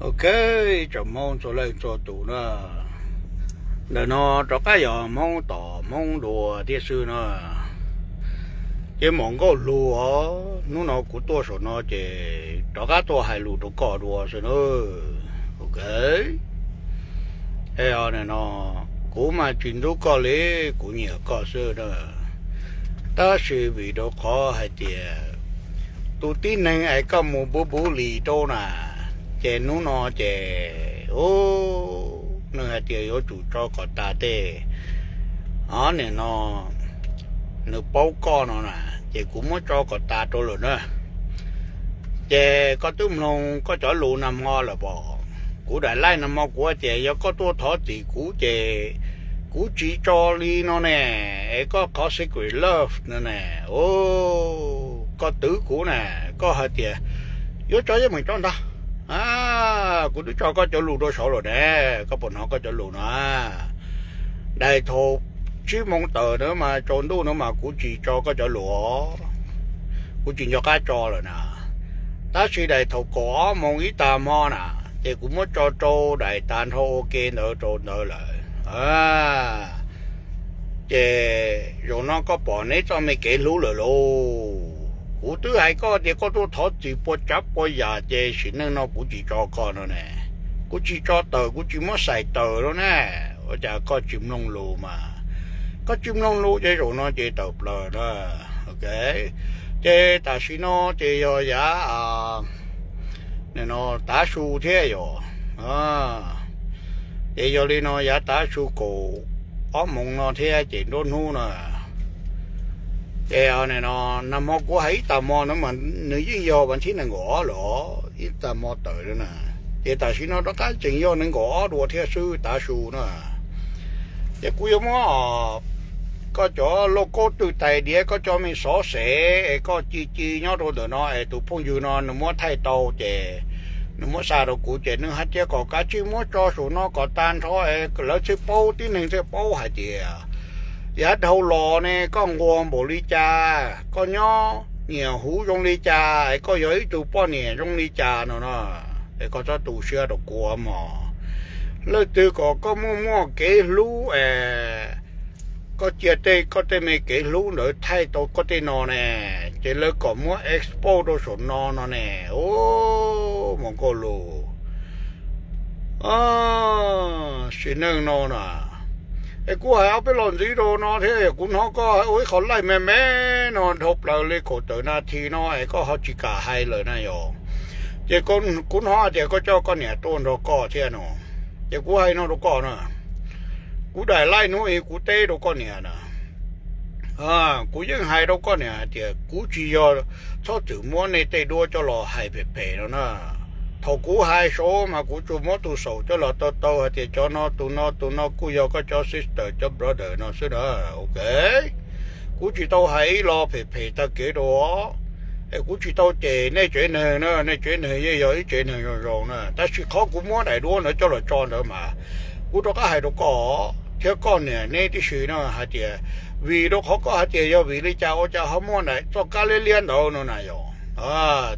Ok, tsoom Hmoob txhua leej txhua tus na, ntawm no rov qab yog Hmoob tom Hmoob dua thiab xwb na. Ces Muam Nkauj Lug os, hnub no kuv tuaj saum no ces rov qab tuaj hais lus rau koj dua xwb na. Ok, no, kuv mas tsis ntxub koj li, kuv nyiam koj xwb na. Tab sis vim rau qhov hais tias tus tib neeg es koj mus pub pub lis rau na, ces hnub no ces nws hais tias yuav tsum tso kom tas tej, o, nim no nws paub koj no na, ces kuv muab tso kom tas rau lawm na. Ces koj twb mloog koj cov lus nag hmo lawm pom, kuv daim laij nag hmo kuv tias yog koj tuaj thov txim kuv ces kuv tsis tso li no ne, es koj qhov secret love no ne, koj twv kuv na, koj hais tias yuav tso yeej meem tso ntag. Kuv twb tso koj cov lus rau saud lawm ne, koj puas hnov koj cov lus no? Daim thaum tsib moos tawm na mas tsaus ntuj no mas kuv tsis tso koj cov lus, kuv tsis nco qab tso lawm na. Tab sis daim thaum kaum ob moos ib tag hmo na, ces kuv muab tso rau daim tas nrho ua ke ntawd rau ntawd lawm. Ces zaum no koj pom neb txoj me kev hlub lawm lauj. Kuv twb hais koj tias koj tuaj thov txim puas tsav puas yam ces sim neej no kuv tsis tso koj no ne. Kuv tsis tso tawm, kuv tsis muab xais tawm lauj na. Ua cas koj tsis mloog lus mas? Koj tsis mloog lus ces zaum no ces tawm plaws na. Ok, ces tam sim no ces yog yav, no, tav su thiab yom. Ces yog li no yav tav su kaum ob moos no thiab ces nruab hnub na. Ces no, nag hmo kuv hais ib tag hmo no mas nws yeej yog vas thib nees nkaum ob lawm, ib tag hmo tawm na. Ces tam sim no rov qab tseem yog nees nkaum ob dua thiab xwb tav su na. Ces kuv yuav muab koj cov lauj kaub twj tais diav, koj cov me xov xev es koj ci ci nyob rau ntawm no es tus phooj ywg no nws muab thaij tau ces nws muab xa rau kuv ces nws hais tias kom kav tsij muab tso saum no kom tag nrho es lawv thiaj paub, tib neeg thiaj paub hais tias yav dhau los ne koj nquag npaum li cas, koj nyob nyiam huv zoo li cas, es koj yog ib tug poj niam zoo li cas no na. Es koj txhob tu siab rau kuv mog. Leej twg kom koj muaj muaj kev hlub es koj cia tej koj tej me kev hlub ntawd thaij tau koj tej no ne, ces lawv kom muab expose rau saum no no ne. Ub, Muam Nkauj Lug, sim neej no na, es kuv hais ob peb los ntxiv rau no thiab, kuv hnov koj ua ib qho laij me me no dhau plaws li kaum tawm nas this no es koj ho tsis kam hais lawm na yom. Ces kuv hnov hais tias koj coj koj niam tuaj nrog koj thiab no. Ces kuv hais no rau koj na, kuv daim laij hnub i kuv teb rau koj niam na, kuv yeej hais rau koj niam hais tias kuv tsis yog, txhob txwm muab nej tej duab coj los hais phem phem no na. Thaum kuv hais saud mas kuv tsuas muab tus xaum coj los tau tau hais tias cov no tus no tus no kuj yog koj cov sister cov brother no xwb na. Ok, kuv tsis tau hais ib lo phem phem tag kev rau, es kuv tsis tau cem nej tsev neeg na, nej tsev neeg yeej yog ib tsev neeg zoo zoo na, tab sis qhov kuv muab daim duab ntawd coj los tso ntawd mas kuv rov qab hais rau koj thiab koj niam neb tib si na hais tias, vim rau qhov koj hais tias yog vim li cas ua cas ho muaj daim txoj kab liab liab ntawd no na yom.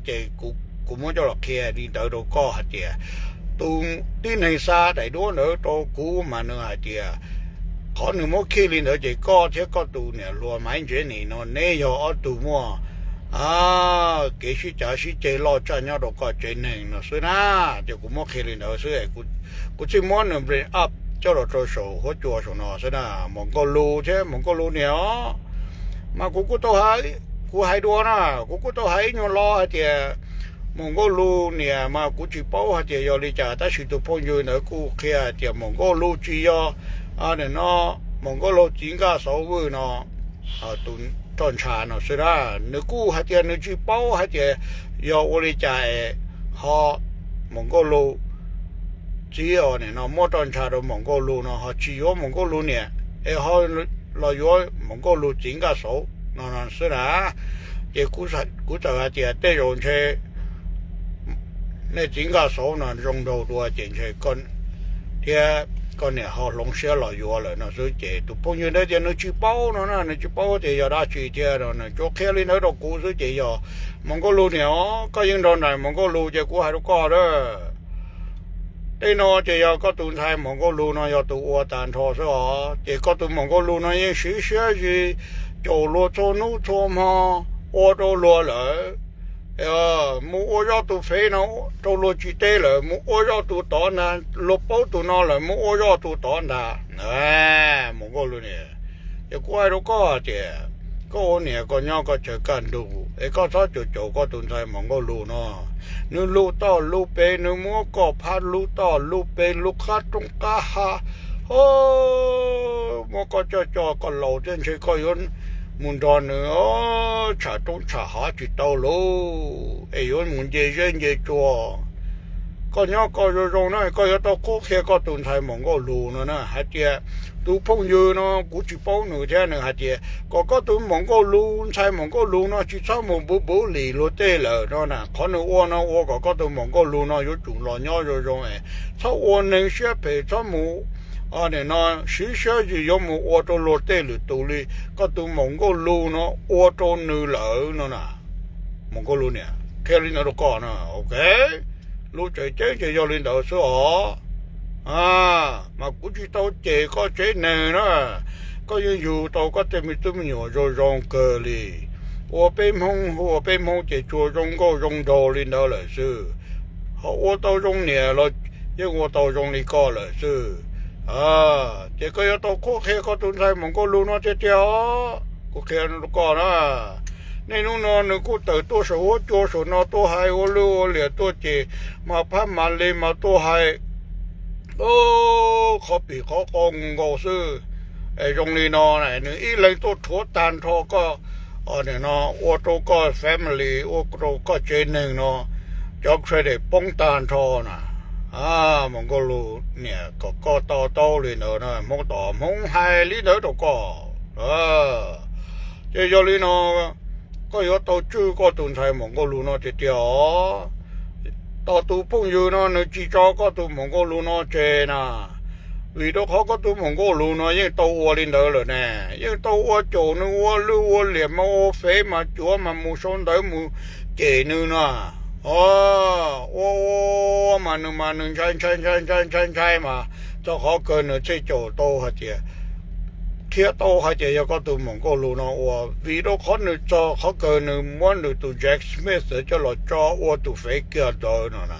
Ces kuv muab coj los qhia li ntawd rau koj hais tias tus tib neeg xa daim duab ntawd rau kuv mas nws hais tias qhov nws muab khi li ntawd ces koj thiab koj tus niam hluas Maiv Ntsev Nis no neb yog ob tug muaj kev sib cav sib ceg loj tshaj nyob rau koj tsev neeg no xwb na. Ces kuv muab qhia li ntawd xwb, kuv thiaj muab nws bring up coj los rau saum huab cua saum no xwb na. Muam Nkauj Lug thiab Muam Nkauj Lug niam os, mas kuv kuj tau, kuv hais dua na, kuv kuj tau hais ib nyuag lo hais tias Muam Nkauj Lug niam mas kuv tsis paub hais tias yog li cas, tab sis tus phooj ywg ntawd kuj qhia hais tias Muam Nkauj Lug tsis yog, no, Muam Nkauj Lug txiv Nkaj Xauv Vwj no tus roj ntsha no xwb na. Nws kuj hais tias nws tsis paub hais tias yog ua li cas es ho Muam Nkauj Lug txiv os nim no muab roj ntsha rau Muam Nkauj Lug no ho tsis yuav Muam Nkauj Lug niam es ho los yuav Muam Nkauj Lug txiv Nkaj Xauv no no xwb na. Ces kuv txawm hais tias tej zaum ntshe nej txiv Nkaj Xauv no zoo nraug dua ces ntshe thiab koj niam ho hloov siab los yuav lawm no xwb. Ces tus phooj ywg ntawd tias nws tsis paub no na, nws tsis paub tias yog dab tsi thiab no, nws tsuas qhia li ntawd rau kuv xwb. Ces yog Muam Nkauj Lug niam os, koj yeej nrog nraim Muam Nkauj Lug ces kuv hais rau koj a, Tej no ces yog koj tus ntxhais Muam Nkauj Lug no yog tus ua tag nrho xwb os. Ces koj tus Muam Nkauj Lug no yeej siv siab zis caum luag txhua hnub txhua hmo ua rau luag lawm. Mus ua zoj tus fev no rau luag tsis teb lawm, mus ua zoj tus tod ntag, luag paub tus no lawm mus ua zoj tus tod ntag. Muam Nkauj Lug niam, ces kuv hais rau koj tias koj ua niam koj nyob koj chaw kaj ntug es koj txhob caum caum koj tus ntxhais Muam Nkauj Lug no. Nws lug toj lug pes, nws muab koj phab lug toj lug pes, lug qab roob qab hav, muab koj coj coj koj laus thiab ntshe koj yuav mus nrog nws tsham roob tsham hav tsis tau lauj, es yuav mus nce zeb nce tsua. Koj nyob koj zoo zoo na, koj yuav tau qhuab qhia koj tus ntxhais Muam Nkauj Lug no na hais tias tus phooj ywg no kuv tsis paub nws thiab, nws hais tias kom koj tus Muam Nkauj Lug, ntxhais Muam Nkauj Lug no tsis txhob mus bully luag tej lawm no na. Qhov nws ua no ua kom koj tus Muam Nkauj Lug no yuav tsum los nyob zoo zoo es txhob ua neeg siab phem, txhob mus nim no siv siab zis yuav mus ua rau luag tej lwm tus li koj tus Muam Nkauj Lug no ua rau nws lawm no na. Muam Nkauj Lug niam, qhia li ntawd rau koj na, ok. Lub tseem ceeb ces yog li ntawd xwb os. Mas kuv tsis tau cem koj tsev neeg na, koj yeej yug tau koj tej me tub me nyuam zoo zoo kawg li. Ua peb Hmoob hu ua peb Hmoob ces tsuas zoo nkauj zoo nraug li ntawd lawm xwb. Ho ua tau zoo niam los yeej ua tau zoo li koj lawm xwb. Ces koj yuav tau qhuab qhia koj tus ntxhais Muam Nkauj Lug no tiag tiag os. Kuv qhia rau koj na, niaj hnub no nws kuj tawm tuaj saum huab cua saum no tuaj hais ua luj ua liam tuaj ces mas phab mas li mas tuaj hais qhov pim qhov qau nkaus xwb. Es zoo li no nws ib leeg tuaj rhuav tag nrho koj, nim no ua rau koj family, ua rau koj tsev neeg no cov credit poob tag nrho na. Muam Nkauj Lug niam, kom koj to taub li ntawd na, Hmoob tom Hmoob hais li ntawd rau koj. Ces yog li no koj yuav tau tswj koj tus ntxhais Muam Nkauj Lug no tiag tiag os. Tos tus phooj ywg no nws tsis tso koj tus Muam Nkauj Lug no tseg na, vim rau qhov koj tus Muam Nkauj Lug no yeej tau ua li ntawd lawm ne, yeej tau ua caum nws ua luj ua liam mas ua fev mas cuav mas mus sau ntawv mus cem nws na. Ua ua mas nws mas nws ntshai ntshai ntshai ntshai ntshai ntshai mas txog qhov kawg nws thiaj caum tau hais tias, qhia tau hais tias yog koj tus Muam Nkauj Lug no ua, vim rau qhov nws txog qhov kawg nws muab nws tus Jack Smith coj los tso ua tus fev kiag ntawd no na.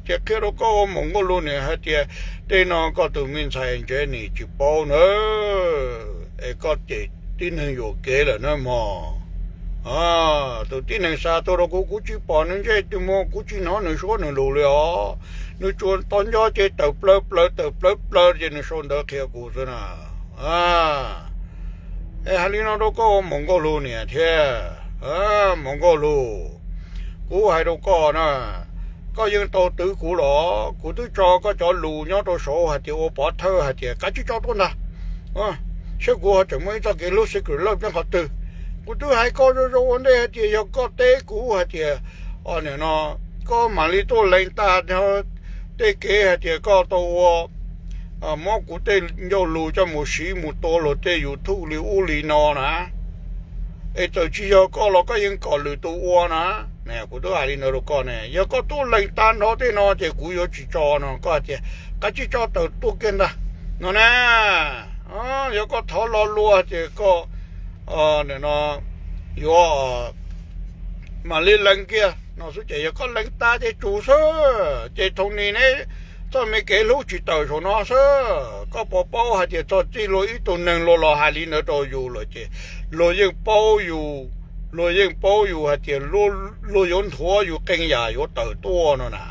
Ces qhia rau koj ua Muam Nkauj Lug niam hais tias tej no koj tus me ntxhais Jenny tsis paub na, es koj cem tib neeg yuam kev lawm na mog. Tus tib neeg xa tuaj rau kuv, kuv tsis pom nws ntsej twg muag, kuv tsis hnov nws suab nws lus li os. Nws tsuas tau nco ces tawm plaws plaws tawm plaws plaws ces nws sau ntawv qhia kuv xwb na. Es hais li no rau koj ua Muam Nkauj Lug niam thiab, Muam Nkauj Lug, kuv hais rau koj na, koj yeej tau twv kuv los, kuv twb tso koj cov lus nyob rau saud hais tias ua pov thawj hais tias kav tsij tso tuaj ntag. Saib kuv ho tseem muaj ib txoj kev hlub secret lawm nyob qhov twg. Kuv twb hais koj zoo zoo ua ntej hais tias yog koj teb kuv hais tias, nim no koj mam li tuaj lees tag nrho tej kev hais tias koj tau ua, muab kuv tej ncauj lus coj mus siv mus tua luag tej YouTube li ub li no na. Es txawm tsis yog koj los koj yeej kom lwm tus ua na. Kuv twb hais li ntawd rau koj ne, yog koj tuaj lees tag nrho tej no ces kuv yuav tsis tso no, koj hais tias kav tsij tso tawm tuaj kiag ntag no na. Yog koj thov lo lua ces koj, nim no yuav mam li lees kiag no xwb ces yog koj lees tag ces tsum xwb ces thaum nis neb txoj me kev hlub tsis tawm saum no xwb. Koj puas paub hais tias txog txij luag ib tug neeg luag los hais li ntawd rau yus lawm ces luag yeej paub yus, luag yeej paub yus hais tias luag yuav nthuav yus qee yam yuav tawm tuaj no na.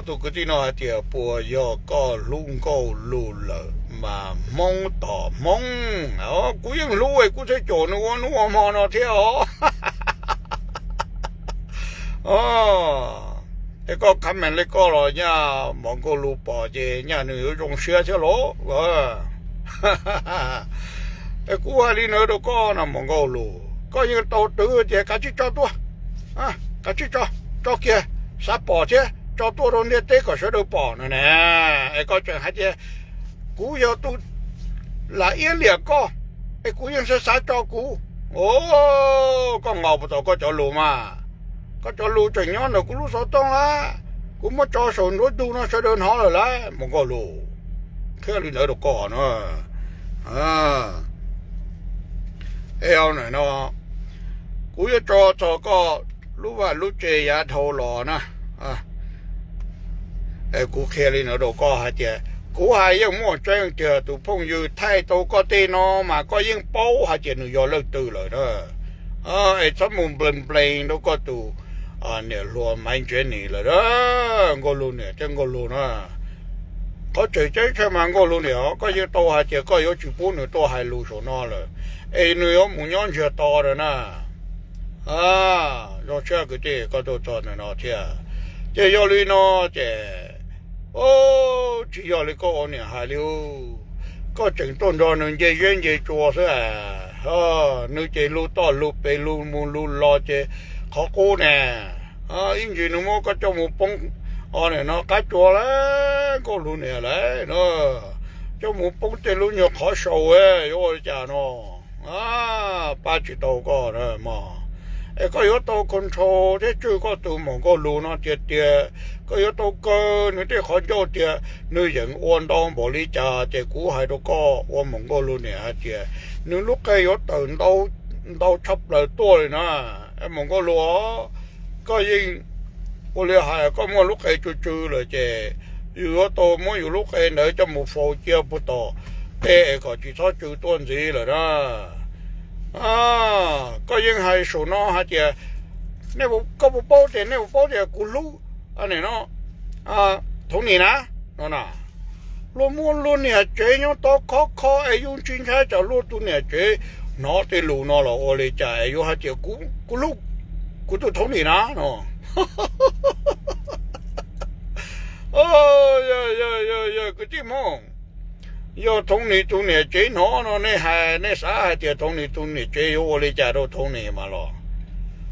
Tus kwv tij no hais tias puas yog koj hlub Nkauj Lug lawm mas Hmoob tom Hmoob. Kuv yeej hlub es kuv thiaj caum nws ua hnub ua hmo no thiab os. Es koj comment li koj los nyaj Muam Nkauj Lug pom ces nyaj nws yuav zoo siab thiab lauj. Es kuv hais li ntawd rau koj no Muam Nkauj Lug, koj yeej tau twv tias kav tsij tso tuaj, kav tsij tso, tso kiag, xav pom thiab tso tuaj rau ntiaj teb kom sawv daws pom no na. Es koj tseem hais tias kuv yog tus lam iab liam koj, es kuv yeej xav xav tso kuv. Koj nqos puas tau koj cov lus mas? koj cov lus tseem nyob ntawm kuv lub xov tooj lawm, kuv muab tso saum nruab ntug no sawv daws hnov lawm lauj, mus Nkauj Lug. Qhia li ntawd rau koj no. Es no, kuv yuav tso txog koj lub vaj lub tsev yav dhau los na. Kuv qhia li ntawd rau koj hais tias kuv hais yeej muaj tseeb tiag, tus phooj ywg thaij tau koj tej no mas koj yeej paub hais tias nws yog leej twg lawm na. Es txhob mus nplees nplees rau koj tus niam hluas Maiv Ntsiav Nis lawm a, Nkauj Lug niam thiab Nkauj Lug na. Qhov tseem ceeb tshaj mas Nkauj Lug niam, koj yeej tau hais tias koj yuav tsis pub nws tuaj hais lus saum no lawm, es nws yuav mus nyob ntsiag to lawm na. Zoo siab kwv tij, koj tuaj txog ntawm no thiab. Ces yog li no ces, tsis yog li koj ua niam hais li, koj tseem tuaj nrog nws nce zeb nce tsua xwb. Nws ces lug toj lug pes lug mus lug los ces qhov qub ne, ib ntsis nws muab koj coj mus poob no qab tsua lawm, Nkauj Lug niam lawm, coj mus poob tej lub nyuag qhov sau, yuav ua li cas no? Pab tsis tau koj mog. Es koj yuav tau control thiab tswj koj tus muam Nkauj Lug no tiag tiag, koj yuav tau kaw nws tej qhov ncauj tias nws yeem ua ntau npaum li cas, ces kuv hais rau koj ua muam Nkauj Lug niam hais tias nws lub qe yuav tawm ntau tshaj plaws tuaj li na. Muam Nkauj Lug, koj yeej ua li hais koj muaj lub qe tsw tsw lawm ces yus yuav tau muab yus lub qe ntawd coj mus faus cia puag tom tej es kom tsis txhob tsw tuaj ntxiv lawm na. Koj yeej hais saum no hais tias, koj puas paub tias, nej puas paub tias kuv hlub no Thoov Nis na, no na. Luag muaj luag niam tsev nyob tod khov kho es yus tsis ntshai tsam luag tus niam tsev hnov tej lus no los ua li cas es yuav hais tias kuv hlub kuv tus Thoov Nis na no. Yog, yog, yog, yog kwv tij Hmoob, yog Thoov Nis tus niam tsev hnov no nej hais, nej xav hais tias Thoov Nis tus niam tsev yuav ua li cas rau Thoov Nis mas los?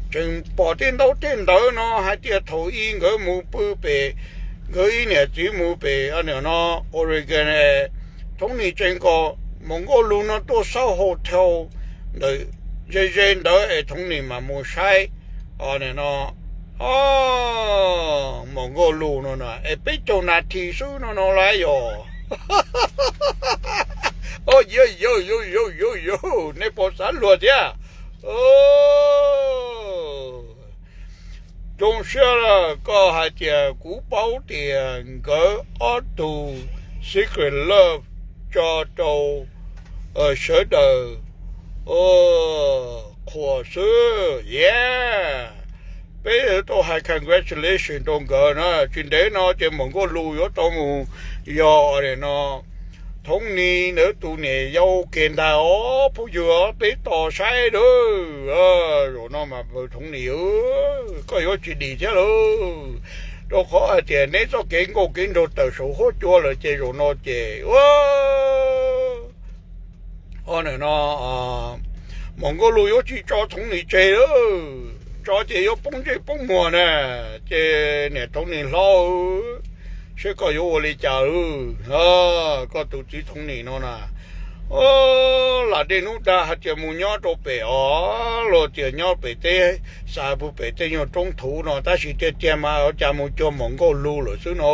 Tseem pom tej ntaub tej ntawv no hais tias thaum ub nkawd mus pw pem, nkawd ib niam txiv mus pem no Oregon, Thoov Nis tseem kom Muam Nkauj Lug no tuaj xauj hotel ntawm ze ze ntawd es Thoov Nis mam mus saib no. Muam Nkauj Lug no es peb caug nas this xwb no no lawm yog. Yog, yog, yog, yog, yog, yog, nej puas xav luag thiab? Zoo siab koj hais tias kuv paub tias nkawd ob tug secret love tso rau sawv daws qhuas xwb, yeah. Peb yuav tau hais congratulation rau nkawd na. Tsis ntev no ces Muam Nkauj Lug yuav tau mus yos no Thoov Nis ntawd tus niam yau ke ntag os phooj ywg, peb tos saib lawm. Zaum no mas Thoov Nis, koj yuav tsis dim thiab lauj, rau qhov hais tias neb txoj kev nkauj kev nraug tawm saum huab cua lawm ces zaum no ces ua no Muam Nkauj Lug yuav tsis tso Thoov Nis tseg lawm, tso ces yuav poob ntsej poob muag na. Ces niam Thoov Nis hlob, seb koj yuav ua li cas, koj tus txiv Thoov Nis no na, lam dej nub dag hais tias mus nyob rau pem os, luag tias nyob pem teb, xav pw pem tej nyuag roob thuv no, tab sis tiag tiag mas ua cas mus cuag Muam Nkauj Lug lawm xwb no.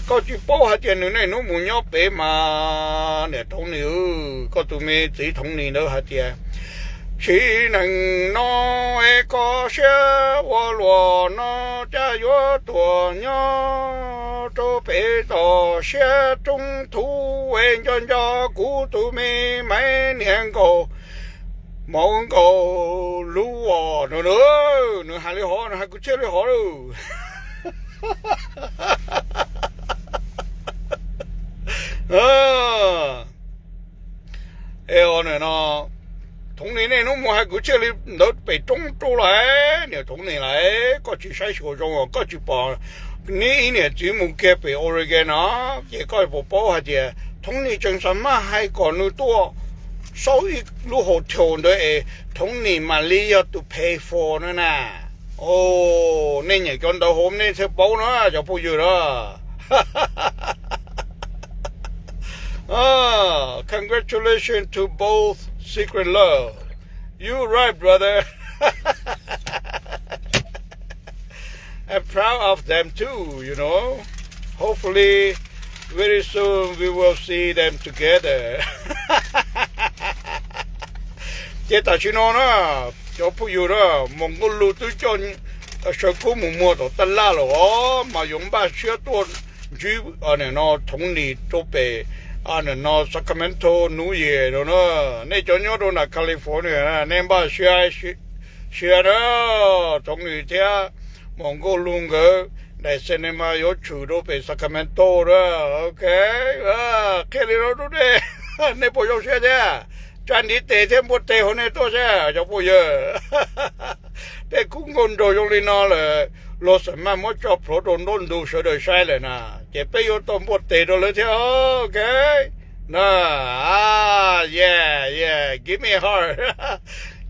Koj tsis paub hais tias nws niaj hnub mus nyob pem mas niam Thoov Nis, koj tus me txiv Thoov Nis ntawd hais tias, sim neej no es koj siab ua luaj no, cas yuav tuaj nyob rau pem toj siab roob thuv es nco nco kuv tus me Maiv niam Nkauj, Muam Nkauj Lug os no. Nws hais li hov, nws hais kwv txhiaj li hov lauj. Es no, Thoov Nis niaj hnub mus hais kwv txhiaj li ntawd pem roob rau lawm, niam Thoov Nis lawm, koj tsis saib xyuas zoo os, koj tsis pom neb ib niam txiv mus kiag pem Oregon no, ces koj puas paub hais tias Thoov Nis tseem xav maj hais kom nws tuaj xauj ib lub hotel ntawd es Thoov Nis mam li yog tus pay for no na. Nej nyeem cov ntawv hauv nej thiaj paub na cov phooj ywg na. Congratulations to both secret love. You right, brother. I'm proud of them too, you know. Hopefully, very soon we will see them together. Ces tam sim no na, cov phooj ywg na, Mus Nkauj Lug twb coj Sawv Kub mus muag tom taj laj lawm os, mas yuav npaj siab tuaj ntsib no Thoob Nis rau pem no Sacramento New Year no na. Nej cov nyob rau nram California na, nej npaj siab, siab na, Thoob Nis thiab Mus Nkauj Lug nkawd daim cinema yuav tshwm rau pem Sacramento na. Ok, qhia li no rau nej, nej puas zoo siab thiab? Tsa ntiv tes thiab npuaj tes hauv nej tuaj saib cov phooj ywg. Tej khub nkauj nraug zoo li no lawm, luag xam maj muab tso plhuav rau nruab ntug sawv daws saib lawm na, ces peb yuav tau npuaj tes rau lawv thiab. Ok, na, yeah, yeah, give me a heart.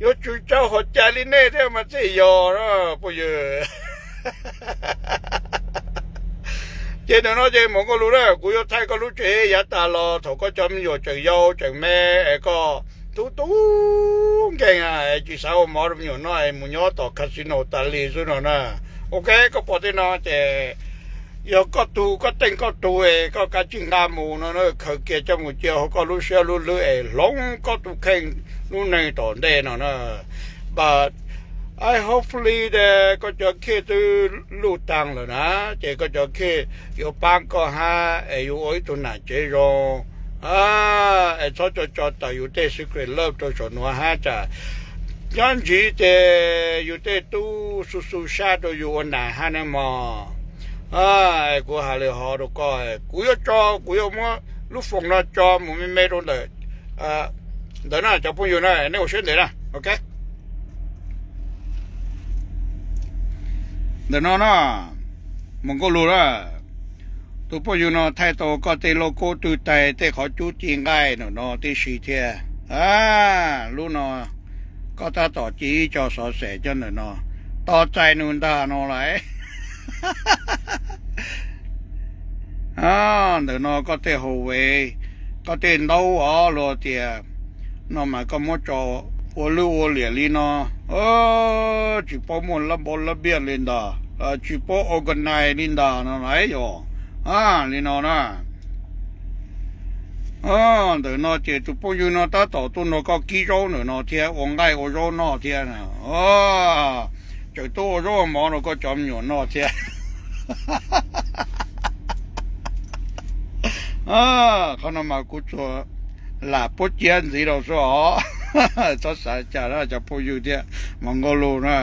Yuav tsum tso hauv cai li nej thiab mas thiaj yog na phooj ywg. Ces ntawm no ces Mus Nkauj Lug na, kuv yuav thaij koj lub tsev yav tas los thaum koj cov me nyuam tseem yau tseem me es koj tub tub nkeeg es tsis xav ua mov rau me nyuam noj es mus nyob tom casino tas li xwb no na. Ok, koj pom tej no ces yog koj tug, koj teej koj tug es koj kav tsij nqa mus no na, khaws kiag coj mus cia hauv koj lub siab lub lwg es hloov koj tus kheej lub neej tom ntej no na. But I hopefully koj cov kids twb luj taag lawm na, ces koj cov kids yuav paab koj hab es yuav ua ib tug nam tsev zoo, es txhob tso tso tawm yus tej secret love rau saum nuav hab tsam nyob ntsiv ces yus tej tub xu xu sab rau yus ua nam hab nawb mog. Es kuv has li hov rau koj, kuv yuav tso, kuv yuav muab lub foom no tso mus me me rau ntawm ntawd na cov phooj ywg na, nej ua siab ntev na, ok. Ntawm no na, Mus Nkauj Lug na, tus phooj ywg no thaij tau koj tej lauj kaub twj tais tej qhov cub ci nqaij ntawm no tib si thiab. Lub no koj tab tom ci ib co xov xwm cov ntawm no, tos txais nws ntag no lawm. Ntawm no koj tej hau vev, koj tej ntaub os, luag tias no mas koj muab tso ua lwj ua liam li no, tsis paub muaj lab npau lab npiaj li ntag, tsis paub organize li ntag no lawm yog li no na. Ntawm no ces tus phooj ywg no tab tom tuaj nrog koj kib zaub ntawm no thiab, ua nqaij ua zaub noj thiab, tseem tuaj ua zaub ua mov rau koj cov me nyuam noj thiab. Qhov no mas kuv tsuas lam puab ciab ntxiv rau xwb os. Txhob xav cas na cov phooj ywg thiab Mus Nkauj Lug na.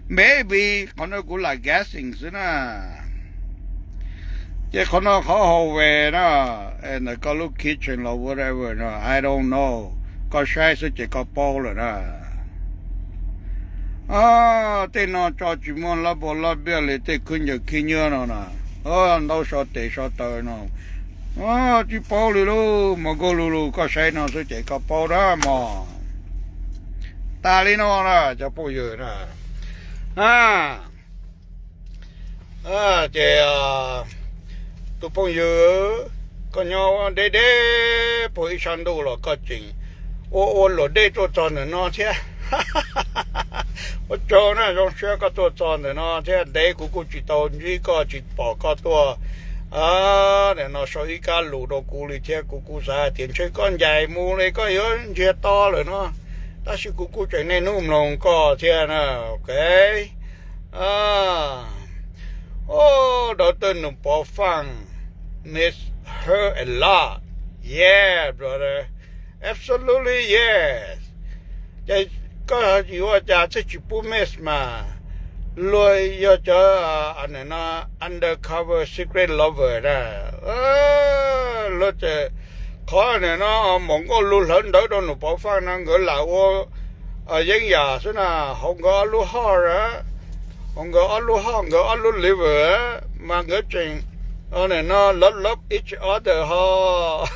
Maybe qhov no kuv lam guessing xwb na. Ces qhov no qhov hau vev na, ntawm koj lub kitchen los whatever no, I don't know. Koj saib xwb ces koj paub lawm na. Tej no tso tsis muaj lab npau lab npiaj li tej khwb ncaws khib nyiab no na, ntaub so tes so taw no, tsis paub li lauj. Mus Nkauj Lug, koj saib no xwb ces koj paub dab mog. Tas li no na cov phooj ywg na. Ces tus phooj ywg, koj nyob deb deb puag ib sab ntuj los koj tseem ua ua luam dej tuaj txog ntawm no thiab. Ua tsaug na, zoo siab koj tuaj txog ntawm no thiab. Ntev kuv kuj tsis tau ntsib koj, tsis pom koj tuaj ntawm no sau ib kab lus rau kuv li thiab. Kuv kuj xav hais tias ntshe koj ncaim mus li koj yuav ntsiag to lawm no, tab sis kuv kuj tseem niaj hnub mloog koj thiab na. Ok. Dawv Tawj Nus Pov Faaj, miss her a lot. Yeah, brother. Absolutely yes. Ces koj yuav ua cas thiaj tsis pub miss mas? Luag yog cov undercover secret lover na. Luag ces qhov no Mus Nkauj Lug hlawv ntawv rau Nus Pov Faaj no nkawd lam ua yeeb yam xwb na, hauv nkawd ob lub hoj, hauv nkawd ob lub hoj, nkawd ob lub liver mas nkawd tseem no love love each other ho.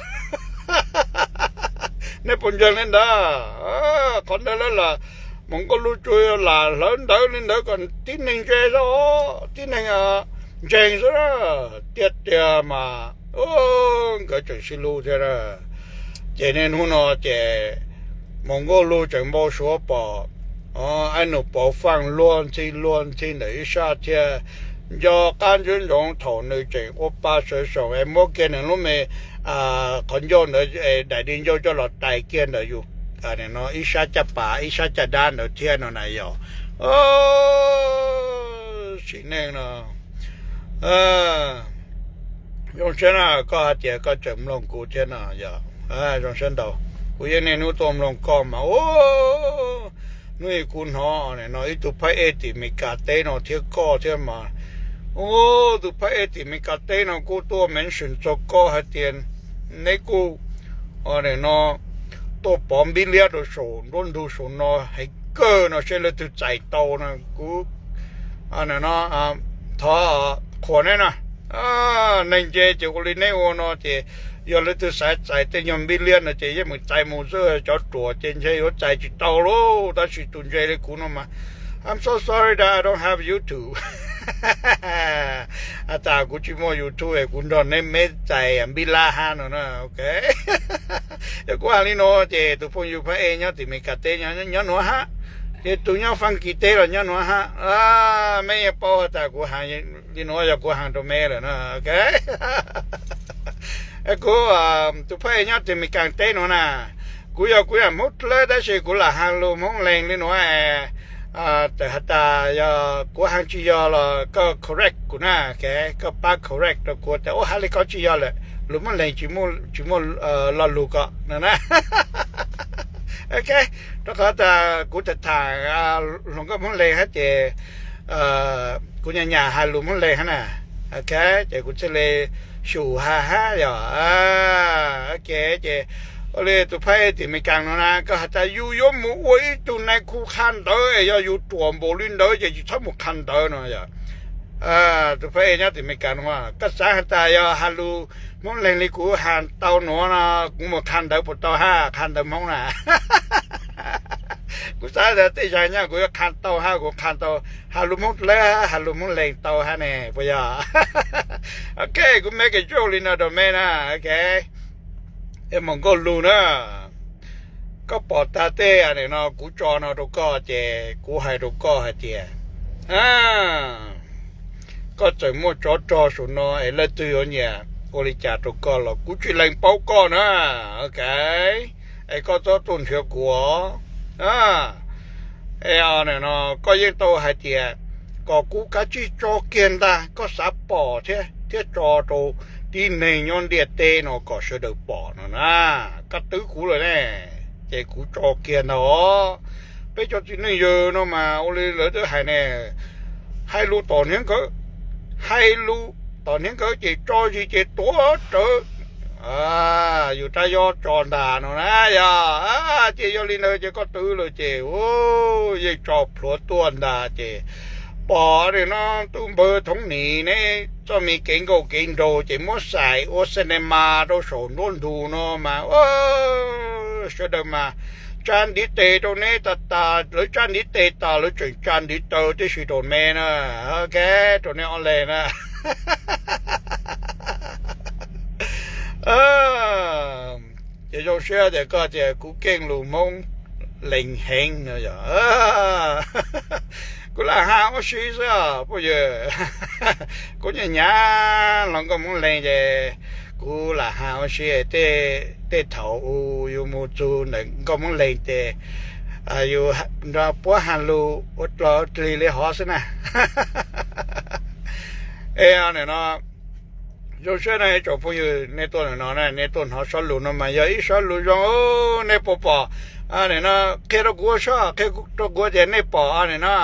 Nej puas ntseeg li ntawd? Qhov ntawd lawv lam, Mus Nkauj Lug tsuas yog lam hlawv ntawv li ntawd kom tib neeg ntse xwb, tib neeg ntseeg xwb na. Tiag tiag mas nkawd tseem sib hlub thiab na. Ces niaj hnub no ces Mus Nkauj Lug tseem npau suav pom, o, Aib Nus Pauv Faaj luag ntxhi luag ntxhi ntawm ib sab thiab, nco qab ntsoov ntsoov thaum nws tseem ua pa sawv saum es muab kiag nws lub me qhov ncauj ntawd, daim di ncauj coj los tais kiag ntawm yus ib sab caj pas ib sab caj dab ntawd thiab no na yog. Sim neej no zoo siab na, koj hais tias koj tseem mloog kuv thiab no yog zoo siab ntau. Kuv yeej niaj hnub tuaj mloog koj mas, hnub ib kuv hnov no ib tug phab ej tim Meskas teb no thiab koj thiab mas, tus phab ej tim Meskas teb no kuj tuaj mention txog koj hais tias neb kuj no tuaj pov npib liab rau saum nruab ntug saum no heev kawg no seb leej twg txais tau no. Kuv no thov qhuas neb no, neeg nce ces ua li neb ua no ces yog leej twg xav txais tej nyuag npib liab no ces yeej meem txais mus xwb, cov ruam ces ntshe yuav txais tsis tau lauj, tab sis tus ntse li kuv no mas, I'm so sorry that I don't have YouTube. Has tas kuv tsis muaj YouTube es kuv nrog neb meb txais npib lab hab no na, ok. Yog kuv has li no ces tus phooj ywg phab ej nyob tim Meskas teb nyob nuav hab, ces tus nyob Faaj Kis teb los nyob nuav hab, meb yeej paub has tas kuv has li nuav yog kuv has rau meb lawm na, ok. Kuv, tus phab ej nyob tim Meskas teb nuav na, kuv yog kuv yam Hmoob Dlawb tab sis kuv lam has lus Hmoob Leeg li nuav, txawm has tas yog kuv has tsis yog los koj correct kuv na, koj pab correct rau kuv tas ua has li ko tsis yog lawm, lus Hmoob Leeg tsis muaj lo lus ko no na. Ok, rau qhov tas kuv tham tham hluas nkauj Hmoob Leeg hab ces kuv nyam nyam has lus Hmoob Leeg hab na, ok, ces kuv thiaj li xyum has hab yog. Ok, ces ua li tus phab ej tim Meskas nuav na, koj has tas yus yuav mus ua ib tug nais khu qha ntawv es yog yus ruam npaum li ntawd ces tsis txhob mus qha ntawv no yog. Tus phab ej nyob tim Meskas nuav, koj xav has tas yog has lus Hmoob Leeg li kuv has tau nuav no, kuv mus qha ntawv puas tau hab, qha ntawv Hmoob na? Kuv xav tas tej zag nyaj kuv yuav qha tau hab, kuv qha tau has lus Hmoob Dlawb, has lus Hmoob Leeg tau hab ne puas yog? Ok, kuv make a joke li no rau meb na, ok. Es Mus Nkauj Lug na, koj pom tag tej no kuv tso no rau koj ces kuv hais rau koj hais tias koj tseem muaj tsov rog saum no es leej twg yuav nyiam ua li cas rau koj los kuv tsis lees paub koj na, ok. Es koj txhob tuaj nrhiav kuv os. Es no koj yeej tau hais tias kom kuv kav tsij tso kiag ntag, koj xav pom thiab thiab tso rau tib neeg nyob ntiaj teb no kom sawv daws pom no na. Koj twv kuv lawm ne, ces kuv tso kiag ntag os. Peb cov txiv neej yawg no mas ua li lawv twb hais ne, hais lus tom hniav nkawd, hais lus tom hniav nkawd ces tso zis ces tuav rawv yus rab yob tso ntag no na yog. Ces yog li ntawd ces koj twv lawm ces yeej tso plhuav tuaj ntag ces pom no tub npawg Thoob Nis neb txoj me kev nkauj kev nraug ces muab xais ua cinema rau saum nruab ntug no mas sawv daws mas tsa ntiv tes rau neb tas tas, lawv tsa ntiv tes tas lawv tseem tsa ntiv taw tib si rau me na, ok, rau neb ob leeg na. Ces zoo siab tias koj tias kuv keej lus Hmoob Leeg heev no yog. Kuv lam has ua si xwb os phooj ywg. Kuv nyam nyam hluas nkauj Hmoob Leeg ces kuv lam has ua si, tej thaum yus mus txug ntawm nkauj Hmoob Leeg ces yus nrog puab has lus ua dlog ua dlig li hov xwb na. Es no zoo siab no ib tsoom phooj ywg nej tuaj no na, nej tuaj hnov sob lus no mas yog ib sob lus zoo. Nej puas pom no, qhia rau kuv soj, qhia rau kuv tias nej pom no.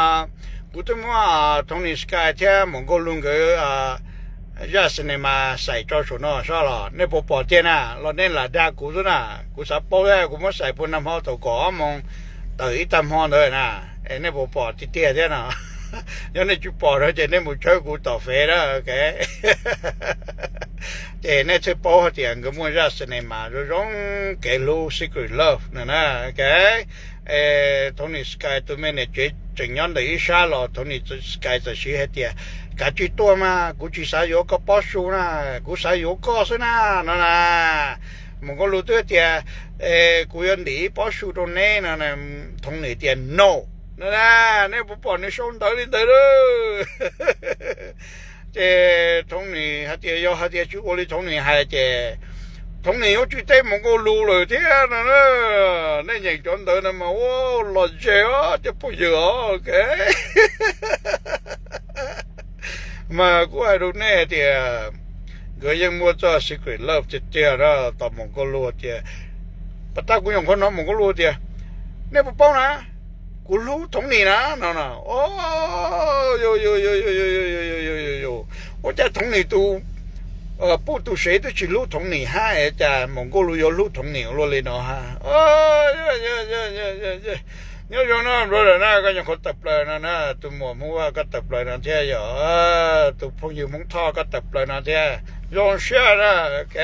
Kuv twb muab Tony Sky thiab Mus Nkauj Lug nkawd zaj cinema xais tso saum no soj los nej puas pom tiag na, los nej lam dag kuv xwb na. Kuv xav paub, kuv muab xais puag nag hmo thaum kaum ob moos tawm ib tag hmo ntawd na, es nej puas pom tiag tiag thiab no? Yog nej tsis pom no ces nej mus tshawb kuv tom Fev na, ok. Ces nej thiaj paub hais tias nkawd muaj zaj cinema zoo zoo kev hlub Secret Love no na, ok. Tony Sky tus me niam tsev tseem nyob ntawm ib sab los Tony Sky txawm siv hais tias, kav tsij tuaj mas, kuv tsis xav yuav koj pob su na, kuv xav yuav koj xwb na, no na. Mus Nkauj Lug twb tias, kuv yuav ntim ib pob su rau neb no. Thoob Nis tias no, no na, nej puas pom nws sau ntawv li ntawd lawm? Ces Thoob Nis hais tias yog hais tias tsis ua li Thoob Nis hais ces Thoob Nis yuav tsis teb Mus Nkauj Lug lawm thiab no. Nej nyeem cov ntawv no mas ua los ze os cov phooj ywg os, ok. Mas kuv hais rau nej hais tias nkawd yeej muaj txoj secret love tiag tiag na. Tos Mus Nkauj Lug tias, pas tab kuv nyuam qhuav hnov Mus Nkauj Lug tias, nej puas paub na, kuv hlub Thoob Nis na no. Ua cas Thoob Nis tus poj tus sev twb tsis hlub Thoob Nis hab es cas Mus Nkauj Lug yuav hlub Thoob Nis luaj li no hab? Nyob zoo no brother na, koj nyuam qhuav tawm plaws no na, tus muam Hmoob Vaj koj tawm plaws no thiab, yog tus phooj ywg Hmoob Thoj koj tawm plaws no thiab, zoo siab na, ok.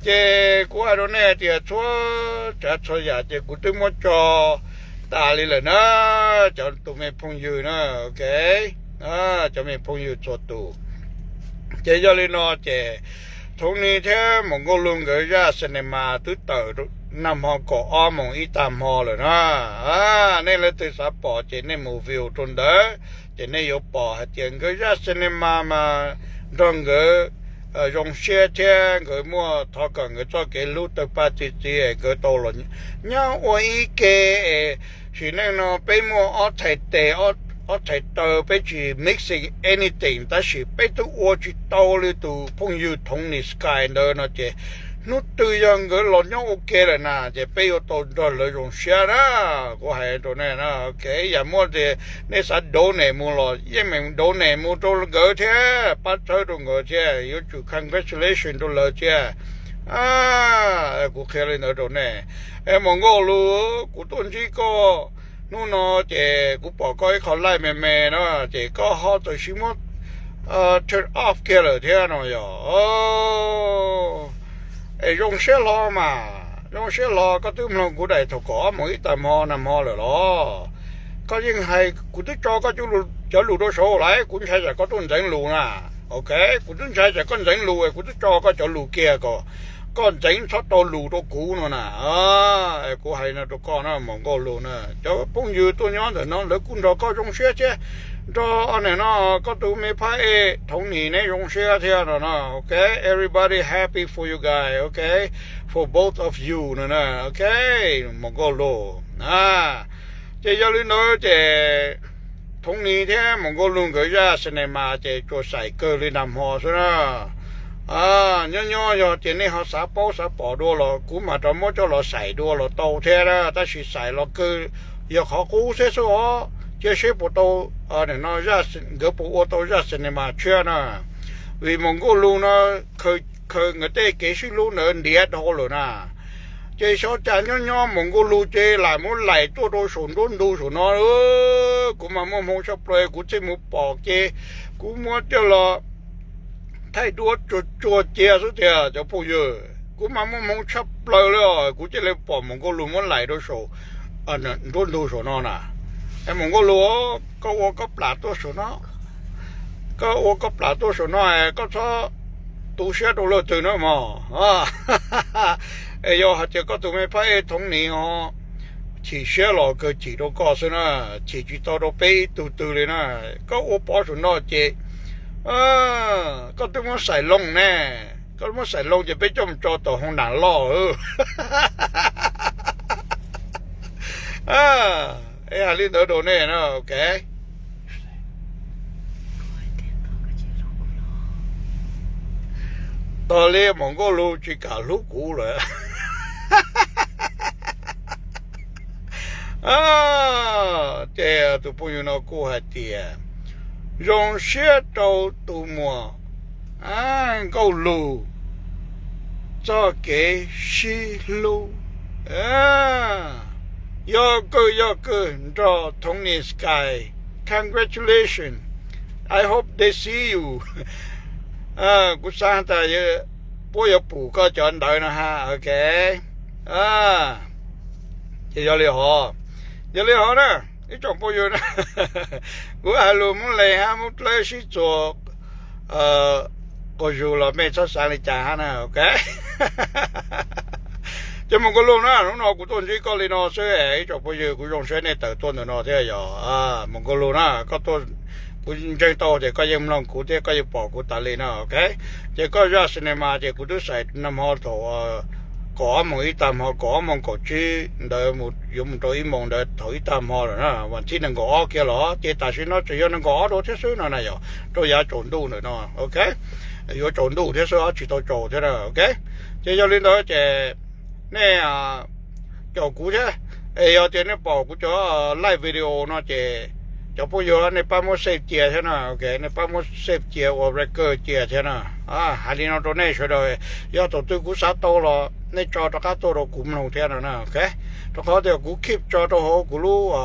Ces kuv hais rau nej hais tias txhua tsav txhua yam ces kuv twb muab tso tas li lawm na, cov tus me phooj ywg na, ok, cov me phooj ywg txhua tus. Ces yog li no ces Thoob Nis thiab Mus Nkauj Lug nkawd zaj cinema twb tawm nag hmo kaum ob moos ib tag hmo lawm na. Nej leej twg xav pom ces nej mus view rau ntawd ces nej yuav pom hais tias nkawd zaj cinema mas nrog nkawd zoo siab thiab nkawd muaj thov kom nkawd txoj kev hlub tawg paj txi txiv es nkawd tau los nyob ua ib ke es sim neej no peb muaj ob txhais tes ob txhais taw, peb tsis missing anything, tab sis peb twb ua tsis tau li tus phooj ywg Thoob Nis Sky ntawd no ces hnub twg yog nkawd los nyob ua ke lawm na ces peb yuav tau nrog lawv zoo siab na. Kuv hais rau nej na, ok, yam muaj tias nej xav donate mus los yeej meem donate mus rau nkawd thiab, pab txhawb rau nkawd thiab, yuav tsum congratulation rau lawv thiab. Kuv qhia li ntawd rau nej. Es Mus Nkauj Lug, kuv tuaj ntsib koj hnub no ces kuv pom koj ib qho live me me na, ces koj ho txawm sis muab turn off kiag lawm thiab no yog. Es zoo siab hlo mas, zoo siab hlo, koj twb mloog kuv daim thaum kaum ob moos ib tag hmo nag hmo lawm los? Koj yeej hais, kuv twb tso koj cov lus rau saud lawm, kuv ntshai tsam koj tuaj ntxeev lus na. Ok, kuv twb ntshai tsam koj ntxeev lus, kuv twb tso koj cov lus kiag kom koj ntxeev txhob tau lus rau kuv no na. Kuv hais no rau koj na Mus Nkauj Lug na, cov phooj ywg tuaj nyob ntawm no lawv kuj nrog koj zoo siab thiab, nrog no koj tus me phab ej Thoob Nis neb zoo siab thiab no na. Ok, everybody happy for you guys, ok, for both of you no na. Ok, Mus Nkauj Lug na. Ces yog li ntawd ces Thoob Nis thiab Mus Nkauj Lug nkawd zaj cinema ces tsuas xaim kawg li nag hmo xwb na. Nyob nyob yog tias nej ho xav paub xav pom dua los kuv mam rov muab coj los xaim dua los tau thiab na, tab sis xaim los kawg yog qhov qub xwb xwb os, cia seb puas tau, no, nkawd puas ua tau zaj cinema tshiab na. Vim Mus Nkauj Lug no khaws nkawd tej kev sib hlub ntawd ntiav dhau lawm na. Ces xyov cas nyob nyob Mus Nkauj Lug ces lam muab laim tuaj rau saum nruab ntug saum no. Kuv mas muaj hmoo tshaj plaws kuv thiaj mus pom ces kuv muab coj los thaij duab tsuag tsuag cia xwb tiag cov phooj ywg. Kuv mas muaj hmoo tshaj plaws li os, kuv thiaj li pom Mus Nkauj Lug muab laim rau saum nruab ntug saum no na. Es Mus Nkauj Lug, koj ua koj plam tuaj saum no, koj ua koj plam tuaj saum no es koj txhob tu siab rau leej twg na mog. Es yog hais tias koj tus me phab ej Thoob Nis ho chim siab los kawg chim rau koj xwb na, chim tsis tau rau peb ib tug twg li na. Koj ua pov saum no ces koj twb muab xaim loo ne, koj muab xaim loo ces peb coj mus tso tom hoo nam loj. Es hais li ntawd rau nej na, ok. Tos li Mus Nkauj Lug tsis kam hlub kuv lawm. Ces tus phooj ywg no kuj hais tias zoo siab rau tus muam Nkauj Lug txoj kev sib hlub. Yog kawg yog kawg nrog Thoob Nis Sky, congratulations, I hope they see you. Kuv xav tas puab yuav pum koj cov ntawv no ha, ok. Ces yog li hov, yog li hov na, ib tsoom phooj ywg na, kuv hais lus Moob Leeg hab Moob Dlawb sib txuas quas zug los mej txhob xaav li cas hab na, ok. Ces Mus Nkauj Lug na, hnub no kuv tuaj ntsib koj li no xwb es ib tsoom phooj ywg, kuv zoo siab nej tawm tuaj ntawm no thiab yog Mus Nkauj Lug na, koj tuaj, kuv ntseeg tau tias koj yeej mloog kuv thiab koj yeej pom kuv tas li na, ok. Ces koj zaj cinema ces kuv twb xais nag hmo thaum kaum ob moos ib tag hmo, kaum ob moos kaum tsib ntawd yuav mus rau ib moos ntawd thaum ib tag hmo lawm na, vas thib nees nkaum ob kiag los ces tam sim no tseem yog nees nkaum ob dua thiab xwb no na yog rau yav tsaus ntuj ntawm no, ok. Yuav tsaus ntuj thiab xwb, tsis tau tsaus thiab na, ok. Ces yog li ntawd ces nej caum kuv thiab, es yog tias nej pom kuv cov live video no ces cov phooj ywg nej pab muab save cia thiab na, ok, nej pab muab save cia ua record cia thiab na. Hais li no rau nej sawv daws, yog thaum twg kuv xav tau los nej tso rov qab tuaj rau kuv mloog thiab no na, ok. Rau qhov tias kuv keep tso rau hauv kuv lub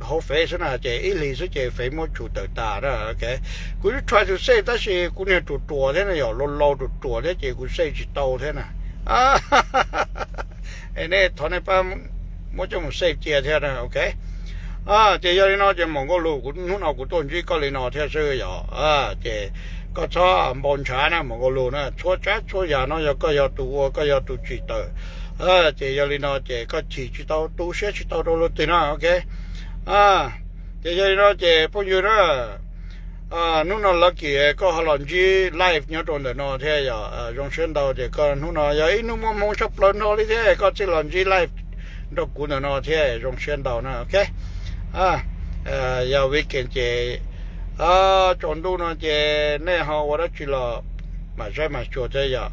hauv Fev xwb na, ces ib hlis xwb ces Fev muab tsum tawm tas na, ok. Kuv try to save tab sis kuv niag ruam ruam thiab na, yog laus laus ruam ruam thiab ces kuv save tsis tau thiab na. Es nej thov nej pab muab coj mus save cia thiab na, ok. Ces yog li no ces Mus Nkauj Lug, kuv hnub no kuv tuaj ntsib koj li no thiab xwb yog, ces koj txhob npau ntshav na Mus Nkauj Lug na, txhua tsav txhua yam no yog koj yog tus ua, koj yog tus tsim tawm. Ces yog li no ces koj chim tsis tau, tu siab tsis tau rau luag twg no, ok. Ces yog li no ces phooj ywg na, hnub no lucky koj ho los ntsib live nyob rau ntawm no thiab yog zoo siab ntau, ces koj hnub no yog ib hnub muaj hmoo tshaj plaws nrho li thiab koj thiaj los ntsib live nrog kuv ntawm no thiab, zoo siab ntau na, ok. Yog weekend ces tsaus ntuj no ces nej ho ua dab tsi los mam saib mam xyuas thiab yog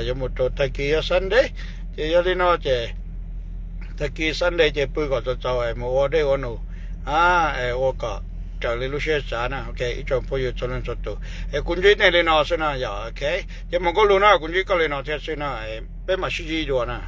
yuav mus rau tag kis yog Sunday. Ces yog li no ces tag kis Sunday ces pw kom txaus txaus es mus ua dej ua num es ua kom raws li lub siab xav na, ok, ib tsoom phooj ywg txhua leej txhua tus. Es kuv ntsib nej li no xwb na yog, ok. Ces Mus Nkauj Lug na, kuv ntsib koj li no thiab xwb na, peb mam sib ntsib dua na.